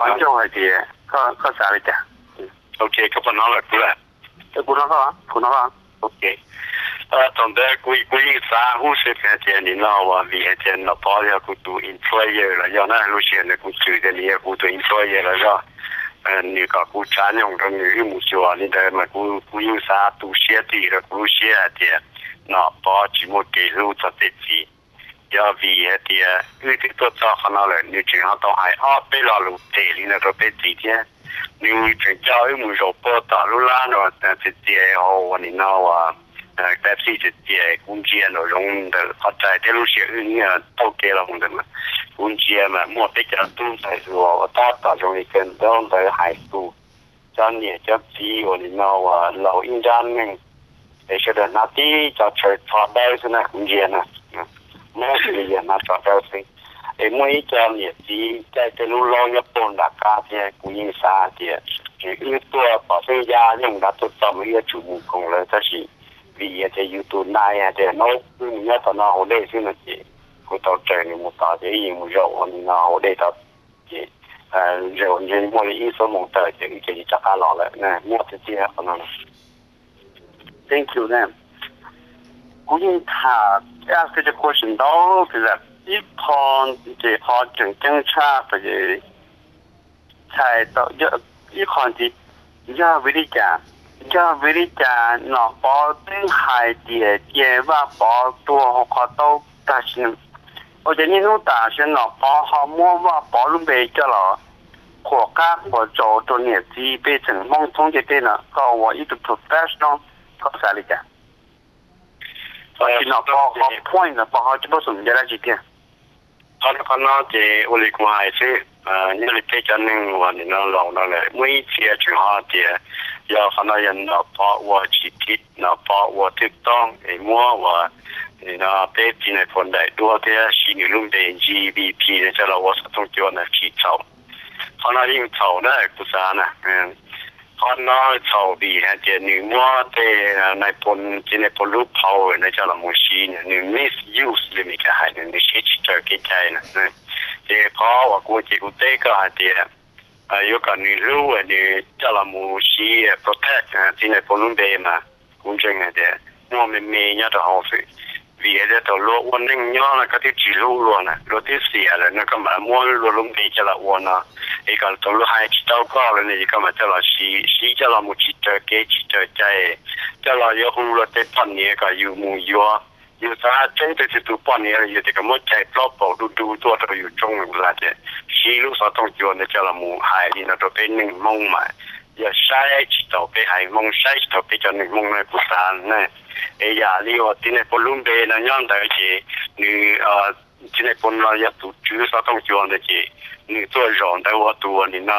Pab Ncauj hais tias, koj xav li cas? Ok, koj puas hnov lawm kuv lawm? Kuv hnov koj, kuv hnov koj. Ok. Thaum ntawd kuv kuv yeej xav huv si hais tias nim no uas vim hais tias Nom Pov yog kuv tus employer los yog na, lub sij hawm ntawd kuv txwm tias nws yog kuv tus employer los yog nws kom kuv tsav nyoog rau nws wb mus xyuas li ntawd mas kuv kuv yeej xav tu siab txij rau kuv lub siab hais tias Nom Pov tsis muaj kev hlub txog tej txiv. Yog vim hais tias wb twb tuaj txog qhov no lawm nws tseem ho tau hais ob peb lo lus phem li no rau peb txiv thiab. Nws tseem coj wb mus zaum puag tom lub lab no txias txias hauv uas nim no uas Pepsi txias txias, kuv ntsia nraum zoov ntawm qhov rais thiab lub sij hawm wb taug kev los mus ntawd mas kuv ntsia mas muaj peb cov tub ntxhais hluas uas tab tom zoo li kawg ntaub ntawv high school, cov niam cov txiv uas nim no uas laus ib nrab neeg, es sawv daws hnav tib co tsho dawb xwb na kuv ntsia na, mostly yog hnav tsho dawb xwb. Es muaj ib co niam txiv caij tej lub laub nyob puag nram qab thiab kuv yeej xav hais tias wb tuaj pom xeeb ya nyooj nrad tuaj txog mas wb yuav tsum mus koom lawv tab sis vim hais tias yus tus nai hais tias no wb mus nyob tom no haus dej xwb no ces kuv tau raws nws mus tod ces wb yeej mus zaum ua nim no haus dej tod ces zaum ntshe muaj li ib xuab moos tawm ces wb cia li rov qab los lawm. Muaj tiag tiag qhov no. Thank you na. Kuv yeej tham ask cov question ntau, ib qho ces qhov tseem ceeb tshaj ces txhais tau ib qho ntxiv, yog vim li cas, yog vim li cas Nom Pov twb hais tias cia Vaj Pov tua hauv qhov taub tag sim neej, ua cas niaj hnub tam sim Nom Pov ho muab Vaj Pov lub npe coj los qhuas qab qhuas tsaus rau niam txiv pej xeem Hmoob thoob ntiaj teb no? Koj ua ib tug professional, koj xav li cas? Tsis Nom Pov ho point, Nom Pov ho tsis paub xum ncaj dab tsi tiag. Qhov no ces ua li kuv hais xwb, nyob li peb cov neeg uas nim no laus no lawm muaj ib txhia tseem ho tias yog qhov no yog Nom Pov ua tsis thib, Nom Pov ua twb toob es muab uas nim no peb txiv nais phoo daim duab thiab siv nws lub npe G V P no coj los ua xov tooj cua no tsis txhaum. Qhov no yeej txhaum na kuv xav na. Qhov no txhaum vim hais tias nws muab tej nais phoo, txiv nais phoo lub power no coj los mus siv, nws misuse li Meskas hais, nws siv tsis raws kev cai na. Ces qhov uas kuv ua ces kuv teb koj hais tias yuav kom nws hlub nws coj los mus siv protect txiv nais phoo lub npe mas kuv ntseeg hais tias muaj me me nyob rau hauv xwb. Vim hais tias thaum luag ua neej nyob no koj twb tsis hlub luag na, luag twb xiam lawm no koj mam muab luag lub npe coj los ua no, es kom thaum luag hais tsis tau koj lawm ne es koj mam coj los siv, siv coj los mus tsis raws kev tsis raws cai, coj los yuav hu luag tej poj niam kom yus mus yuav. Yus xav tseeb tug twg tus poj niam los yus tias kom muab cais plaub paum du du tuaj rau yus tsoob lawm tias siv lub xov tooj cua ntawd coj los mus hais li no rau peb neeg Hmoob mas yog saib tsis taus peb haiv Hmoob, saib tsis taus peb cov neeg Hmoob no kuv xav na. Es yam li uas txiv nais phoo lub npe no nyob ntawd ces nws, txiv nais phoo no yog tus tswv xov tooj cua ntawd ces nws tuaj zaum ntawd ua tus uas nim no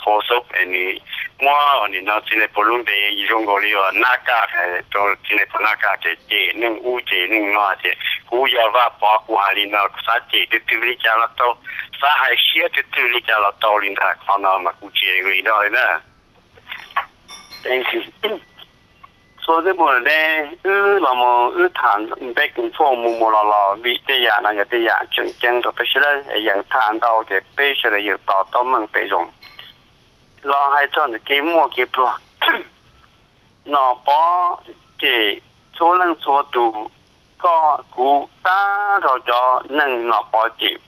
qhov xub es nws muab uas nim no txiv nais phoo lub npe zoo nkaus li uas nab kaj rau txiv nais phoo nab kaj ces cem neeg ub cem neeg no tias kuv yog Vaj Pov kuv hais li no kuv xav cem twg twg li cas los tau, xav hais siab twg twg li cas los tau li ntawd. Qhov no mas kuv tsis agree li na. Txhua tus mus ne, wb los mus wb tham back and forth mus mus los los vim tej yam no yog tej yam tseem ceeb rau peb sawv daws es yeej tham ntau ces peb sawv daws yeej to taub meej peb zoo. Los hais txog ntawm kev muaj kev pluag, Nom Pov cem txhua leej txhua tus, koj kuv tag nrho cov neeg Nom Pov cem.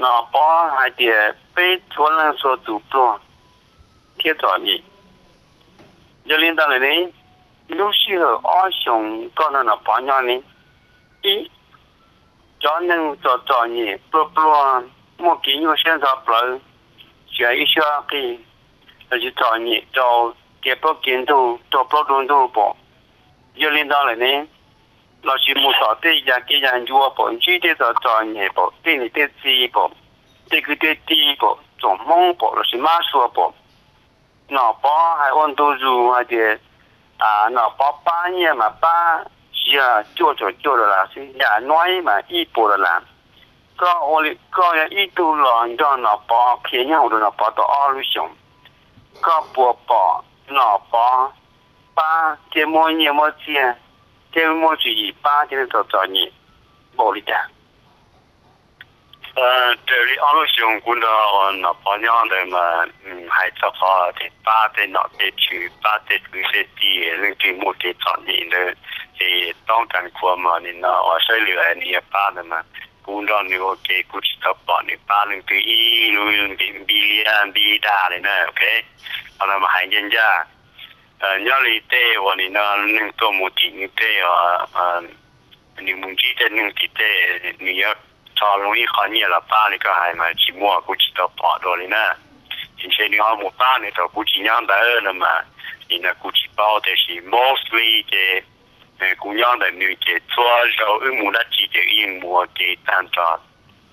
Nom Pov hais tias peb txhua leej txhua tus pluag thiab txom nyem. Yog li ntawd lawm ne, lub sij hawm ob xyoos koj nrog Nom Pov nyob ne, ib, cov neeg txom txom nyem pluag pluag, muaj kev nyuaj siab ntxhov plawv, tsis hais ib siab qig, lossis txom nyem rau kev plaub kev ntug, raug plaub raug ntug pom. Yog li ntawd lawm ne, lossis mus tom tej yam kev yam ncua pom, ntsib tej txom txom nyem pom, tej niam tej txiv pom, tej kwv tej tij pom, tsoom Hmoob pom lossis mab sua pom, Nom Pov hais ua ntu zus hais tias Nom Pov pab nyiaj mas pab tsis yog cuaj caum cuaj dollar xwb, yam no mas ib puas dollar. Koj ua li koj yog ib tug los nrog Nom Pov qhia nyob hauv rau Nom Pov tau ob lub xyoos, koj puas pom Nom Pov pab thiab muab nyiaj muab txiaj thiab muab tswv yim pab cov neeg txom txom nyem npaum li cas? Raws li ob lub xyoo kuv nrog uas Nom Pov nyob ntawd mas hais txog qhov tias pab tej nom tej tswv, pab tej kwv tej tij, leej twg muaj kev txom nyem ntawd, ces toob kas khuas mas nim no uas saib lwm hais nws yuav pab ntawd mas kuv nrog nws ua ke kuv tsis tau pom nws pab leej twg ib lub npi liab npi dag li na, ok. Qhov no mas hais ncaj ncaj, nyob li tej uas nim no neeg tuaj mus tim nws tej, nws mus ntsib tej neeg tim tej, nws yuav tso zoo ib qho nyiaj los pab li koj hais mas tsis muaj, kuv tsis tau pom dua li na. Ces ntshe nws ho mus pab nws thaum kuv tsis nyob ntawd no mas nim no kuv tsis paub, tiam sis mostly ces kuv nyob ntawm nws ces txhua zaus wb mus dab tsi ces wb yeej mus ua ke tag nrho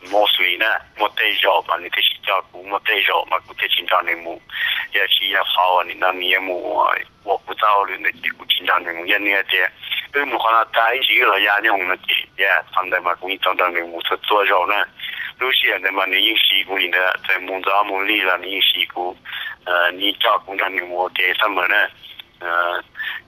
mostly na. Muaj tej zaum mas nws thiaj tsis coj kuv, muaj tej zaum mas kuv thiaj tsis nrog nws mus. Yog tsis yog qhov uas nim no nws yuav mus ua kuv txoj hauj lwm ntawd ces kuv tsis nrog nws mus. Yog nws hais tias wb mus qhov no tag ib ntsis wb los ya nyob no ces yog qhov ntawd mas kuv yeej tau nrog nws mus txhua txhua zaus na. Lub sij hawm ntawd mas nws yeej siv kuv li ntawd, txawm mus ntxov mus lig los nws yeej siv kuv, nws yeej coj kuv nrog nws mus ua ke summer na.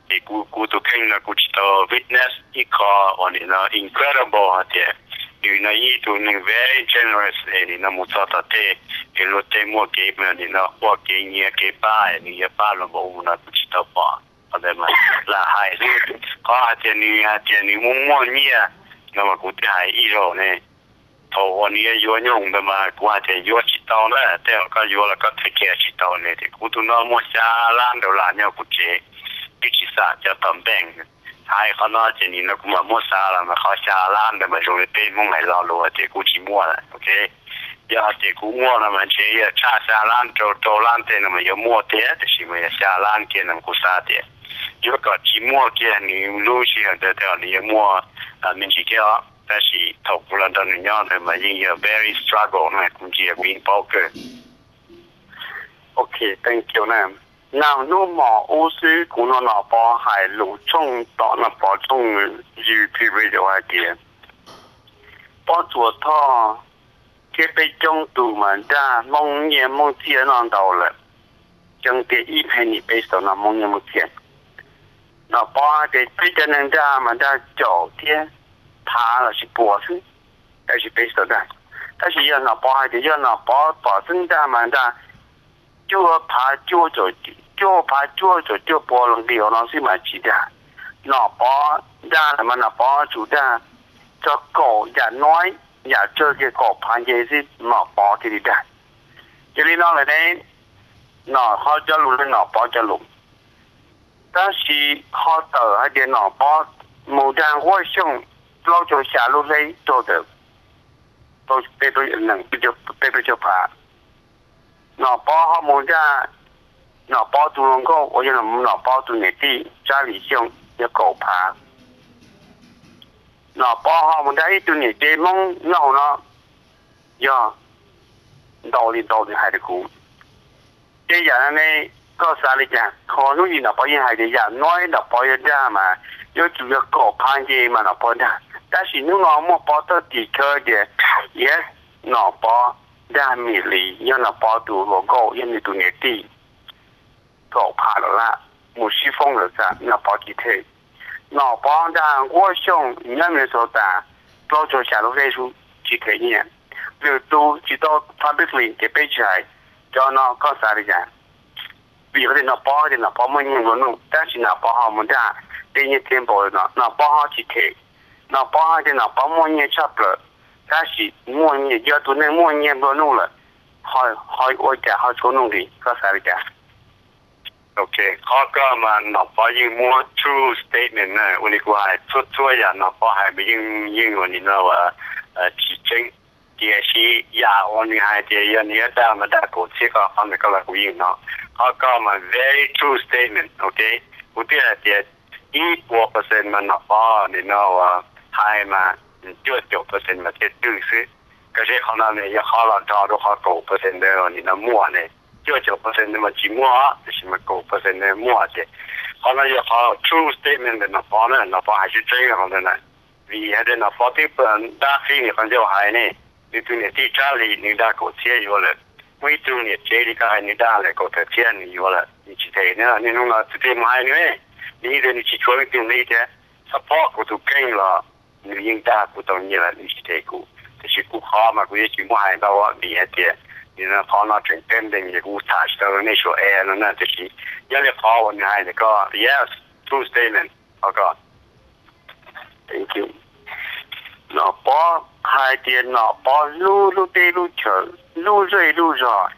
Ces kuv, kuv tus kheej no kuv tsis tau witness ib qho uas nim no incredible hais tias nws no ib tug neeg very generous es nim no mus txog tom tej es luag tej muaj kev nim no ua kev nyiav kev pab es nws yuav pab luag npaum ub no kuv tsis tau pom. Qhov ntawd mas lam hais xwb, qhov hais tias nws hais tias nws muaj muaj nyiaj no mas kuv twb hais ib zaug ne. Thaum uas nws yuav yuav nyob ntawd mas kuv hais tias yuav tsis tau na, tej zaum koj yuav los koj take care tsis tau ne, tias kuv tus no muaj xya lab dollar nyob kuv tsev, twb tsis xam cov tom bank. Hais qhov no ces nim no kuv mam muab xav los mas qhov xya lab ntawd mas zoo li peb Hmoob hais lo lus tias kuv tsis muaj lawm, ok. Yog hais tias kuv muaj no mas ntshe yog tshaj xya lab rau rau lab tej no mas yuav muaj thiab, tiam sis mas yog xya lab kiag no kuv xav tias yuav kom tsis muaj kiag nws lub sij hawm ntawd tej zaum nws yuav muaj me ntsis thiab os. Tab sis thaum kuv los nrog nws nyob ntawd mas yeej yog very struggle na, kuv ntsia kuv yeej paub kawg. Ok, thank you na. Nag hnub hmo ub xwb kuv hnov Nom Pov hais lus tshooj tom Nom Pov tshooj YouTube video hais tias Pob Tsuas Thoj thiab peb coob tus mas dag Hmoob nyiaj Hmoob txiaj noj ntau lawm, ceev tias ib penny peb tsis tau noj Hmoob nyiaj Hmoob txiaj. Nom Pov hais tias peb cov neeg dag mas dag caum thiab phav los sis puas xwb, tab sis peb tsis tau dag. Tab sis yog Nom Pov hais tias yog Nom Pov pom xeeb dag mas dag cuaj phav cuaj caum, cuaj phav cuaj caum cuaj pua los nqi hauv no xwb mas tsis dag. Nom Pov dag lawm mas Nom Pov tsum dag txog kaum yam noib yam tsawg kiag kaum phav nce xwb Nom Pov thiaj li dag. Yog li no lawm ne, Nom ho cov lus ne Nom Pov cov lus. Tab sis ho tawm hais tias Nom Pov mus dag Nquab Xyooj plaub caug xya lub hleb rau ntawm peb plaub caug phav. Nom Pov ho mus dag Nom Pov tus hluas nkauj uas yog Nom Pov tus niam tij Tsab Lis Xyooj yog kaum phav. Nom Pov ho mus dag ib tug niam tsev Hmoob nyob hauv no yog ntau li ntau nws hais rau kuv. Tej yam no ne, koj xav li cas? Qhov hnub ib Nom Pov yeej hais tias yam no Nom Pov yuav dag mas yuav tsum yog kaum phav nce mas Nom Pov dag. Tab sis hnub no muaj pov thawj tim khawv tias yes, Nom Pov dag Mim Lis yog Nom Pov tus hluas nkauj yog nws tus niam tij kaum phav dollar mus sib foob lawm xam Nom Pov tsis them. Nom Pov dag Nquab Xyooj nyob Minnesota plaub caug xya lub hleb sub tsis them nyiaj. Lwm tus tsis tau publicly ces peb tsis hais. Cov no koj xav li cas? Vim qhov tias Nom Pov tias Nom Pov muaj nyiaj nplua nuj tab sis Nom Pov ho mus dag tej nyiaj txiag npaum no Nom Pov ho tsis them. Nom Pov hais tias Nom Pov muaj nyiaj tshaj plaws tab sis muaj nyiaj, yog tus neeg muaj nyiaj nplua nuj lawm ho ua cas ho tshuav nuj nqis, koj xav li cas? Ok, qhov koj mas Nom Pov yeej muab true statement na, ua li kuv hais txhua txhua yam Nom Pov hais mas yeej yeej ua li no tsis tseeb. Tiam sis yam uas nws hais tias yog nws yuav dag mas dag kaum txhiab ko, qhov ntawd koj los kuv yeej hnov. Qhov koj mas very true statement, ok. Kuv twb hais tias ib puas percent mas Nom Pov nim no uas hais mas cuaj caum percent mas thiaj twg xwb. Koj saib qhov no ne yog qhov los dhau rau qhov kaum percent ntawd nim no muaj ne. Cuaj caum percent ntawd mas tsis muaj, tab sis mas kaum percent ntawd muaj ces qhov no yog qhov true statement ntawm Nom Pov na, Nom Pov hais tseeb tseeb qhov ntawd na. Vim hais tias Nom Pov twb dag qhib nws qhov ncauj hais ne, nws tus niam tij Tsab Lis nws dag kaum txhiab yuav lawm, muaj ib tug niam tsev li koj hais nws dag lawm kaum tawm txhiab nws yuav lawm, nws tsis them. Niaj hnub no tus twg mus hais nws, nws yeej tias nws tsis tshuav leej twg nqi thiab. Support kuv tus kheej los nws yeej dag kuv tau nyiaj lawm nws tsis them kuv. Tiam sis kuv qhov mas kuv yeej tsis muab hais ntau vim hais tias qhov no tseem pending ces kuv tham tsis tau rau nej sua es no na. Tiam sis nyob li qhov uas nws hais tias koj, yes, true statement, qhov ko. Nom Pov hais tias Nom Pov hlub lub teb lub chaw, hlub zej lub zog,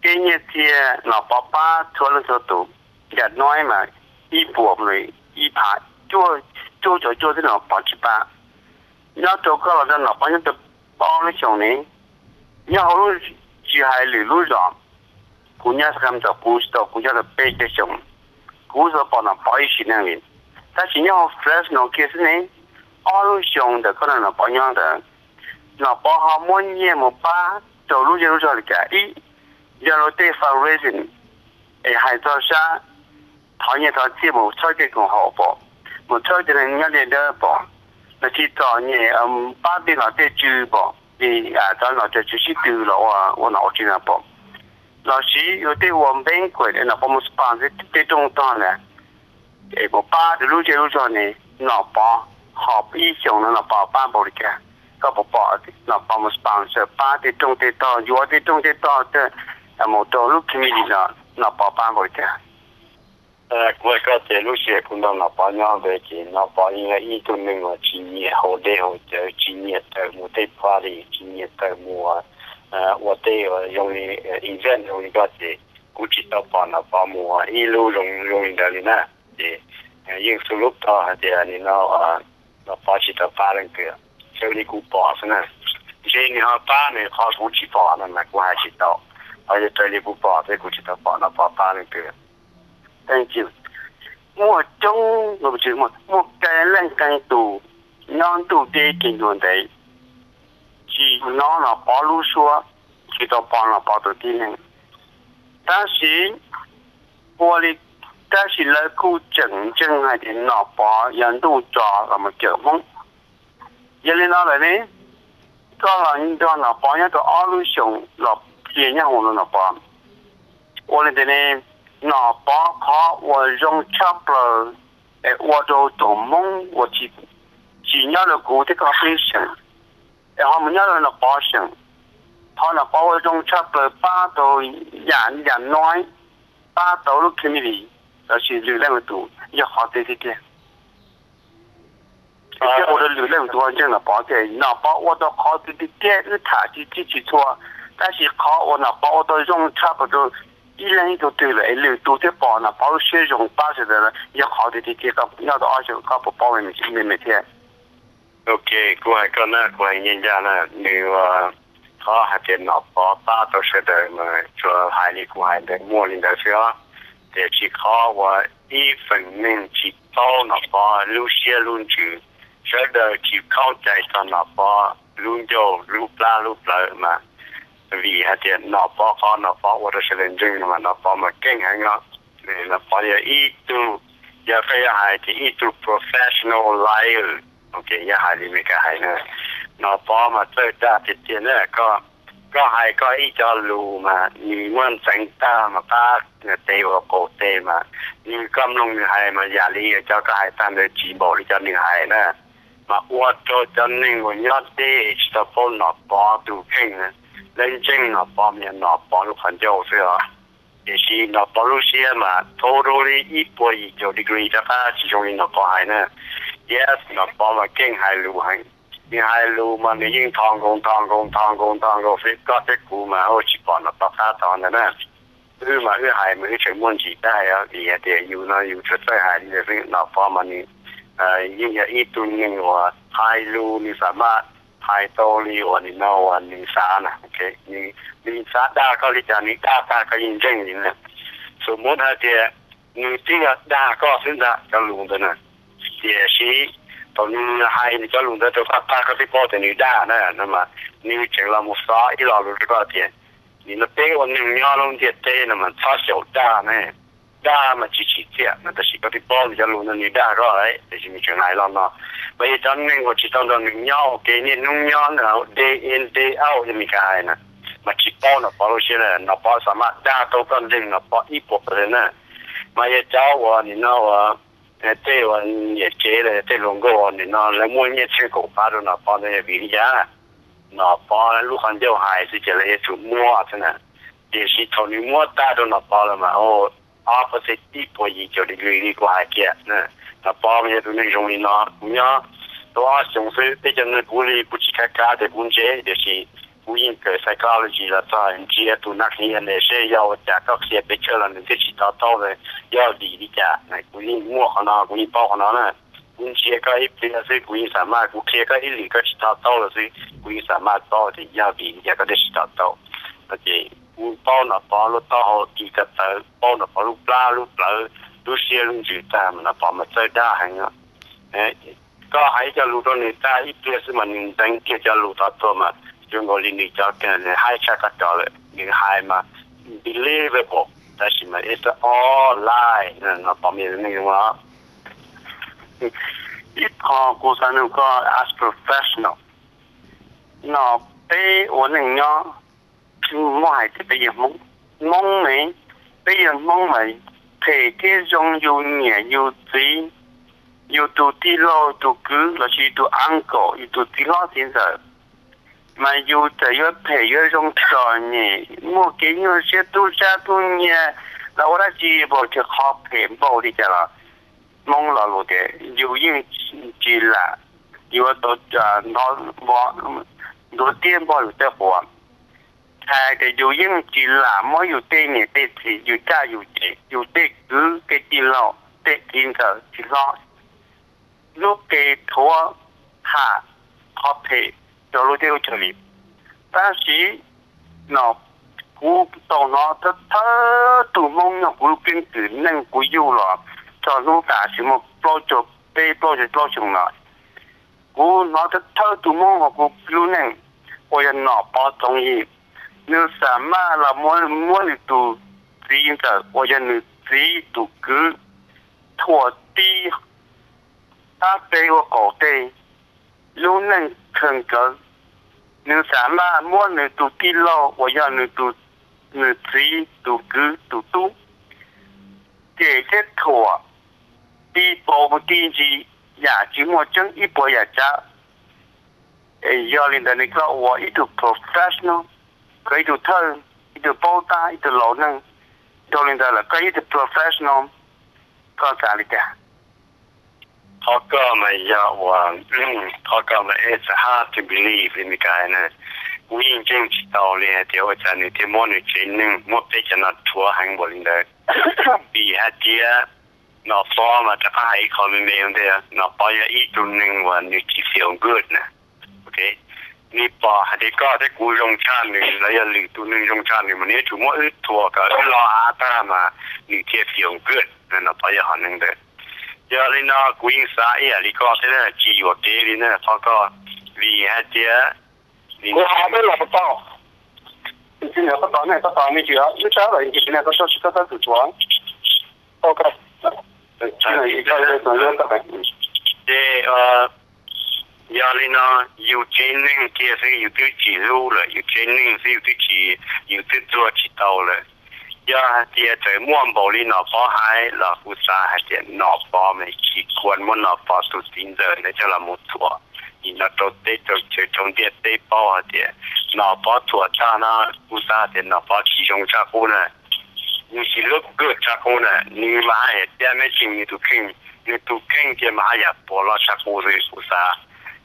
kev nyiaj txiag Nom Pov pab txhua leej txhua tus, yam no mas ib puas ib phav, cuaj caum cuaj tib Nom Pov tsis pab. Nyob rau koj los rau Nom Pov nyob tau plaub lub xyoos ne, nyob hauv lub, tsis hais lwm lub zos, kuv nyob Xam Tawm kuv tsis tau, kuv nyob tau peb caug xyoo, kuv tsis tau pom Nom Pov ib sim neej li. Tab sis nyob hauv Fresno kiag xwb ne, ob lub xyoos ntawm koj nrog Nom Pov nyob ntawd, Nom Pov ho muab nyiaj mus pab rau lub zej lub zog li cas ib, yog luag tej fundraising es hais txog sab thov nyiaj thov txiaj mus txhawb tej koom haum pom, mus txhawb cov neeg nyob deb dawb pom, los sis txom nyem pab tej nom tej tswv pom, li cov nom cov tswv sib tw los ua nom ua tswv no pom, los sis yog tej ua banquet Nom Pov mus sponsor tej rooj tog na, es mus pab rau lub zej lub zog ne, Nom Pov ho ib xyoos no Nom Pov pab npaum li cas? Koj puas pom Nom Pov mus sponsor pab tej rooj tej tog, yuav tej rooj tej tog mus rau lub community no, Nom Pov pab npaum li cas? Kuv hais koj tias lub sij hawm kuv nrog Nom Pov nyob ntawd ces Nom Pov yeej yog ib tug neeg uas tsis nyiam haus dej haus cawv, tsis nyiam tawm mus tej party, tsis nyiam tawm mus ua tej uas zoo li event zoo li koj ces kuv tsis tau pom Nom Pov mus ua ib lub zoo zoo li ntawd li na. Ces yeej xub lub tog hais tias nim no Nom Pov tsis tau pab leej twg, raws li kuv pom xwb na. Ntshe nws ho pab nws qhov kuv tsis pom no mas kuv hais tsis tau, ho yog raws li kuv pom thiab kuv tsis tau pom Nom Pov pab leej twg. Muaj coob, muaj qee leej qee tus nyob ntuj teb kev ncua ntev tsis hnov Nom Pov lub suab, tsis tau pom Nom Pov tus tib neeg. Tab sis ua li, tab sis lawv kuj tseem ntseeg hais tias Nom Pov yog ntuj tso los mus cawm Hmoob. Yog li no lawm ne, koj los nrog Nom Pov nyob tau ob lub xyoos los qhia nyob hauv no Nom Pov, ua li ntawd ne, Nom Pov qhov uas zoo tshaj plaws es ua rau tus Hmoob uas tsis nyob rau kuv thiab koj peb seem, es ho mus nyob rau Nom Pov seem, qhov Nom Pov ua zoo tshaj plaws pab tau yam yam no, pab tau lub community, lossis lwm leej lwm tus yog qhov twg tiag tiag? Thiab ua rau lwm leej lwm tus ho ntseeg Nom Pov tias Nom Pov ua tau qhov twg tiag tiag wb tham tsis txhij tsis txhua, tab sis qhov uas Nom Pov ua tau zoo tshaj plaws rau ib leeg ib tug twg lawm es lwm tus thiaj pom Nom Pov lub siab zoo pab sawv daws, yog qhov twg tiag tiag? Koj nyob tau ob xyoos koj puas paub me me thiab? Ok, kuv hais koj na, kuv hais ncaj ncaj na, nws qhov hais tias Nom Pov pab tau sawv daws mas tsuas hais li kuv hais ntawd muaj li ntawd xwb os. Tiam sis qhov uas ib feem neeg tsis paub Nom Pov lub siab lub ntsws, sawv daws tsis khaub cai txog Nom Pov lub ncauj lub plab lub plawv mas vim hais tias Nom Pov qhov Nom Pov ua rau sawv daws ntseeg no mas Nom Pov mas keej heev os. Nom Pov yog ib tug, yog koj yuav hais tias ib tug professional liar, yog hais li Meskas hais na, Nom Pov mas txawj dag tiag tiag na. Koj, koj hais koj ib co lus mas nws muab ntxeev tag mas qab tes ua qaum tes mas nws, koj mloog nws hais mas yam li cov koj hais tag ntawd tsis npaum li cov nws hais na, mas ua rau cov neeg uas nyob deb tsis tau paub Nom Pov tus kheej na, lawv ntseeg Nom Pov mas yog Nom Pov lub qhov ncauj xwb os. Tiam sis Nom Pov lub siab mas totally ib puas yim caum degree rov qab tsis zoo li Nom Pov hais na. Yes, Nom Pov mas keej hais lus heev. Nws hais lus mas nws yeej nthos nkaus nthos nkaus nthos nkaus nthos nkaus, koj thiab kuv mas ua tsis pom Nom Pov qab tod ntawd na. Wb mas wb hais mas wb tseem muaj ntsis dab hais os, vim hais tias yus no yus tsuas txawj hais li ntawd xwb. Nom Pov mas nws yeej yog ib tug neeg uas hais lus nws xam maj hais tau li uas nim no uas nws xav na. Nws xav dag koj li cas nws dag tag koj yeej ntseeg li na. Xus muab hais tias nws twb yog dag koj xwb ntag cov lus ntawd na, tiam sis thaum nws hais nws cov lus ntawd rau koj tag koj twb paub tias nws dag na, no mas nws tseem los mus xov ib lo lus rau koj tias nim no peb ua neeg nyob lub ntiaj teb no mas txhob xyaum dag ne. Dag mas tsis tsim txiaj no, tab sis koj twb paub nws cov lus no nws dag koj lawm, tiam sis nws tseem hais lo no. Mas yog cov neeg uas tsis tau nrog nws nyob ua ke niaj hnub nyob day in day out li Meskas hais na, mas tsis paub Nom Pov lub siab na. Nom Pov xam maj dag tau koj ntseeg Nom Pov ib puas percent na. Mas yog cov uas nim no uas tej uas niam tsev los yog tej hluas nkauj uas nim no lawv muaj nyiaj txheej kaum phav rau Nom Pov ntawd yog vim li cas? Nom Pov lub qhov ncauj hais xwb ces lawv yuav tsum muab xwb na. Tiam sis thaum nws muab tag rau Nom Pov lawm mas, o, ob puas xi ib puas yim caum degree li kuv hais kiag. Nom Pov mas yog tus neeg zoo li no. Kuv nyob tau ob xyoos xwb, peb cov neeg kuv li kuv tsis khav kav tias kuv ntse, tiam sis kuv yeej kawm psychology los txog ntsia tus nas qhia ne seb yog ua cas koj qhia pes tsawg los nws thiaj tsis to taub, yog vim li cas. Kuv yeej muaj qhov no, kuv yeej paub qhov no na. Kuv ntsia koj ib pliag xwb kuv yeej xam maj, kuv qhia koj ib lwm koj tsis to taub los xwb kuv yeej xam maj paub tias yog vim li cas koj thiaj tsis to taub. No ces kuv paub Nom Pov lub taub hau tis ko taw, paub Nom Pov lub plab lub plawv, lub siab lub ntsws tag mas Nom Pov mas txawj dab heev. Koj hais ib co lus rau nws tag ib pliag xwb mas nws ntxeev kiag cov lus tod tuaj mas zoo nkaus li nws cov haib tshaj koj cov lawm. Nws hais mas believable, tab sis mas it's all lie. Nom Pov mas yog neeg zoo no. Ib qho kuv xav nug koj as professional, no peb ua neej nyob, muab hais tias peb yog Hmoob, Hmoob ne, peb yog Hmoob mas phem thiab zoo, yus niam yus txiv, yus tus tij laug tus kwv lossis tus uncle, yus tus txiv hlob txiv ntxawm, mas yus txawm yuav phem yuav zoo txom nyem, muaj kev nyuaj siab tub sab tub nyiag los ua dab tsi npaum, qhov phem npaum li cas los Hmoob lo lus tias yus yeej tsis lam yuav tau ntuav tiab npog yus tej quav. Hais tias yus yeej tsis lam muab yus tej niam tej txiv, yus caj yus ces, yus tej kwv tej tij laug tej txiv ntxawm txiv hlob lub qe thuav tham qhov phem rau lub teb lub chaw li. Tab sis no kuv tau hnov thawj thawj tus Hmoob nyob kuv lub keeb kwm neej kuv yug los txog hnub tam sim muaj plaub caug peb plaub caug plaub xyoo no, kuv hnov thawj thawj tus Hmoob hauv kuv lub neej uas yog Nom Pov Txoov Yim, nws xam maj los muab nws tus txiv ntxawm uas yog nws txiv tus kwv thuam tib qab peb ua qaum tej, lub neej khaws nkawd. Nws xam maj muab nws tus tij laug uas yog nws tus, nws txiv tus kwv tus tub cem thiab thuam, ti paus mus ti ntsis, yam tsis muaj tseeb ib puas yam tsav. Yog li ntawd ne koj ua ib tug professional, koj ib tug thawj, ib tug paub tab, ib tug laus neej, dhau li ntawd lawm koj ib tug professional, koj xav li cas? Qhov koj mas yog ua, qhov koj mas it's hard to believe li Meskas na. Kuv yeej ntseeg tsis tau li hais tias ua cas nws thiaj muab nws tsev neeg, muab peb cov no rhuav heev npaum li ntawd. Vim hais tias Nom Pov mas rov qab hais ib qho me me ua ntej, Nom Pov yog ib tug neeg uas nws tsis feel good na. Nws pom hais tias koj thiab kuv zoo tshaj nws los yog lwm tus neeg zoo tshaj nws mas nws yuav tsum muab wb thuam kom wb lo av tag mas nws thiaj feel good. Nom Pov yog hom neeg ntawd. Yog li no kuv yeej xav ib yam li koj thiab na, tsis yuam kev li na qhov koj, vim hais tias kuv hais peb los puas tau? Koj tos ne, koj tos me ntsis, wb sab lawm ntsis ne, koj tsis txhob tus thuam. Ces yog li no, yus tsev neeg kiag xwb yus twb tsis hlub lawm, yus tsev neeg xwb yus twb tsis, yus twb txuag tsis tau lawm. Yog hais tias txawm muaj npaum li Nom Pov hais los kuv xav hais tias Nom Pov mas tsis kwv muab Nom Pov tus txiv ntxawm ntawd coj los mus thuam. Nim no rau teb rau chaw rau ntiaj teb paub hais tias Nom Pov thuam tag no, kuv xav hais tias Nom Pov tsis zoo tshaj qub na. Nws tsis hlub kuv tshaj qub na, nws mas haj yam tiab me tseem nws tus kheej, nws tus kheej kiag mas haj yam puas loj tshaj qub xwb kuv xav.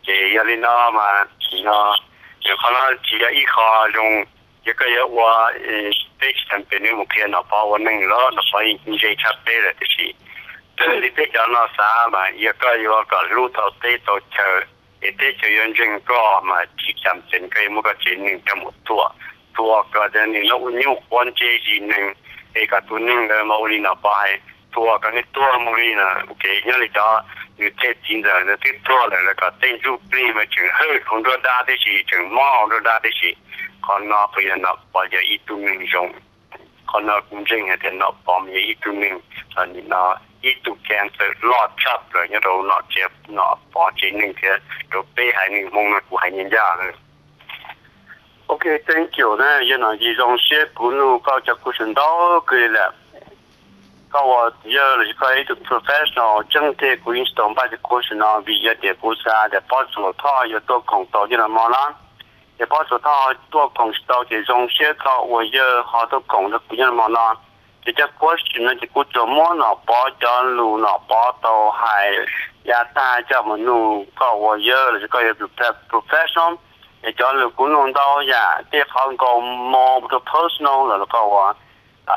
Ces yog li no mas, no, qhov no tsis yog ib qho zoo. Yog koj yuav ua, peb tsis tas pem nws mus qhia Nom Pov ua neeg los Nom Pov yeej ntse tshaj peb lawm tiam sis li peb cov no xav mas yog koj yuav kom hlub tau teb tau chaw es teb chaw yuav ntseeg koj mas tsis tas pem koj yuav muab koj tsev neeg coj mus thuam, thuam kom tias nws no ua nyuj quav ntse zis neeg es kom tus neeg ntawd mas ua li Nom Pov hais, thuam kom nws tuag mus li no. Ces nyob li cov nws tej txiv ntxawm ntawd twb tuag lawm los kom tej ntsuj plig mas tseem hawj hauv nruab dab tib si, tseem mob hauv nruab dab tib si. Qhov no puas yog Nom Pov yog ib tug neeg zoo? Qhov no kuv ntseeg hais tias Nom Pov mas yog ib tug neeg, nim no ib tug cancer loj tshaj plaws nyob rau Nom Pov tsev neeg thiab rau peb haiv neeg Hmoob no kuv hais ncaj ncaj lawm. Ok, thank you na, yog no ces zoo siab kuv nug koj cov question ntau kawg li lawm. Koj ua yawg los sis koj ib tug professional tseeb tiag, kuv yeej tsis tau npaj cov question no vim yog tias kuv xav tias Pob Tsuas Thoj yuav tuaj koom tau cov no mo no. Ces Pob Tsuas Thoj tuaj koom tsis tau ces zoo siab koj ua yawg ho tuaj koom rau kuv nyob hmo no. Ces cov question no ces kuv tsuas muab Nom Pov cov lus Nom Pov tau hais yav tag coj mus nug koj ua yawg los sis koj yuav professional. Ces cov lus kuv nug ntau yam tej qhov nkaus mus rau personal los koj ua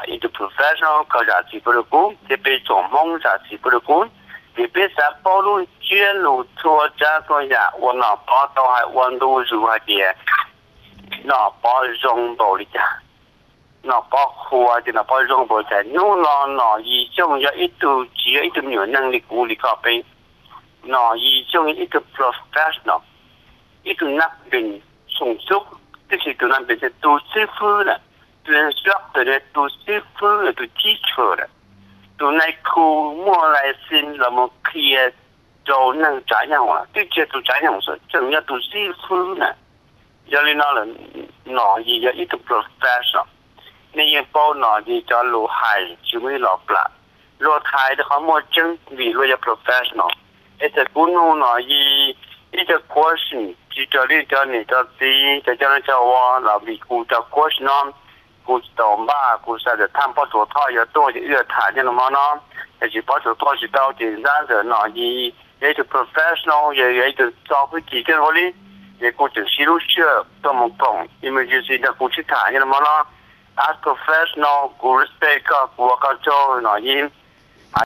interprofessional, koj zam txim pub rau kuv thiab peb tsoom Hmoob zam txim pub rau kuv. Ces peb xav paub lub ntsiab lus txhua tsav txhua yam uas Nom Pov tau hais ua ntu zus hais tias Nom Pov zoo npaum li cas, Nom Pov qhuas tias Nom Pov zoo npaum li cas. Hnub no Nom Yis Xyooj yog ib tug, tsis yog ib tug me nyuam neeg li kuv li koj peb. Nom Yis Xyooj yog ib tug professional, ib tug nab pees xoo xub, tib si tus nab pees tus xib fwb na, tus instructor, tus xib fwb, tus teacher na, tus nai khu muaj license los mus qhia rau neeg tsav nyoog, twb tsis yog tus tsav nyoog xwb, tseem yog tus xib fwb na. Yog li no lawm, Nom Yis yog ib tug professional. Nej yeej paub Nom Yis cov lus hais tsis muaj ib los plam. Luag hais rau qhov muaj tseeb vim luag yog professional. Es txawm kuv nug Nom Yis ib co question tsis raws li cov niam cov txiv cov coj noj coj ua los vim kuv cov question no kuv tsis tau npaj, kuv xav tias tham Pob Tsuas Thoj yuav tuaj ces wb yuav tham nyob rau hmo no. Tiam sis Pob Tsuas Thoj tsis tau ces ntxab ntawm Nom Yis yog ib tug professional, yog, yog ib tug txo hwj chim kawg nkaus li. Ces kuv tseem siv lub sij hawm tuaj mus koom emergency nrog kuv sib tham nyob rau hmo no. As professional, kuv respect koj, kuv ua koj tsaug Nom Yis.